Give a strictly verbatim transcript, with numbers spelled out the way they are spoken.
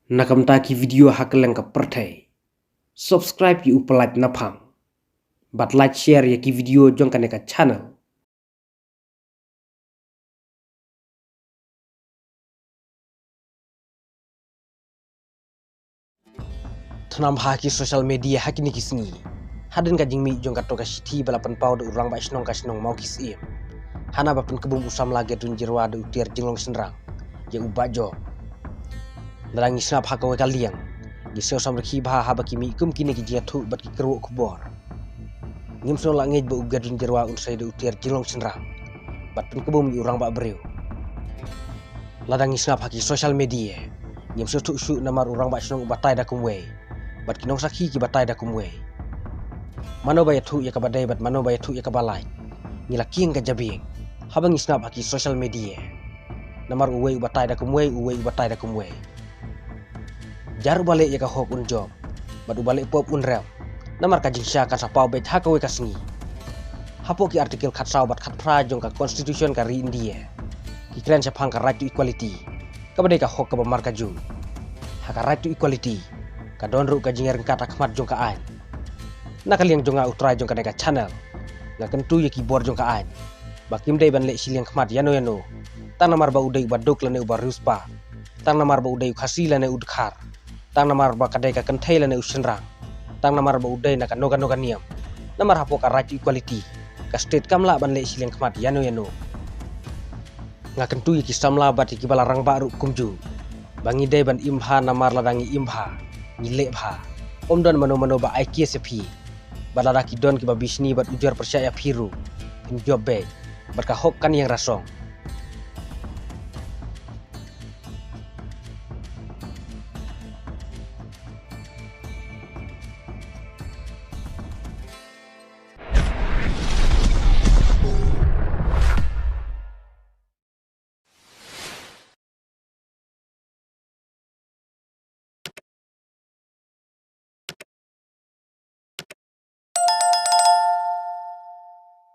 Na ka bynta ki video ha kylleng ka pyrthei, subscribe ïa u Pyllait Naphang bad like, share ïa ki video jong kane ka channel. Thnam ha ki social media ha kine ki sngi. Hadien ka jingmih jong kato ka shithi ba la pynpaw da u Rangbah Shnong ka shnong Mawkisiem, hana ba pynkbum u samla Gadwin Jyrwa da u tiar jinglong shynrang ïa u Bah Job. Lada ngi sngap ha kawei ka liang, ngi sngewsih bha haba ki mih kum kine ki jingïathuh bad ki kyrwoh khubor. Ngim sngewlah ngeit ba u Gadwin Jyrwa un sei da u tiar jinglong shynrang bad pynkbum ïa u rangbah briew. Lada ngi sngap ha ki social media, ngim sngewthuh shuh namar u Rangbah Shnong u batai da kumwei bad ki nongsakhi ki batai da kumwei. Mano ba ïathuh ïa kaba dei bad mano ba ïathuh ïa kaba lait, ngi la kieng ka jabieng haba ngi sngap ha ki social media. Namar uwei u batai da kumwei, uwei u batai da kumwei. Jar uba leh ïa ka hok un jop bad uba leh pop un rem. Namar ka jingshisha kan sa paw beit ha kawei ka sngi. Hapoh ki article khatsaw bad khatphra jong ka Constitution ka ri India, ki kren shaphang ka right to equality, kaba dei ka hok kaba markajur. Ha ka right to equality, ka don ruh ka jingïaryngkat ha khmat jong ka aiñ. Na ka liang jong nga, u trai jong kane ka channel, nga kyntu ïa ki bor jong ka aiñ ba kim dei ban leh shiliang khmat ïano ïano, tang namar ba u dei uba duk lane uba riewspah, tang namar ba u dei u Khasi lane u Dkhar, tang namar ba ka dei ka kynthei lane u shynrang, tang namar ba u dei na kano kano ka niam. Namar hapoh ka right to equality, ka state kam lah ban leh shiliang khmat ïano ïano. Nga kyntu ïa ki samla bad ïa kiba la rangbah ruh kumjuh ba ngi dei ban im bha, namar lada ngi im bha, ngi leh bha, ym don mano mano ba ai case ïa phi. Bad lada ki don kiba bishni bad ujor pyrshah ïa phi ruh, phin jop beit bad ka hok kan ïeng rasong.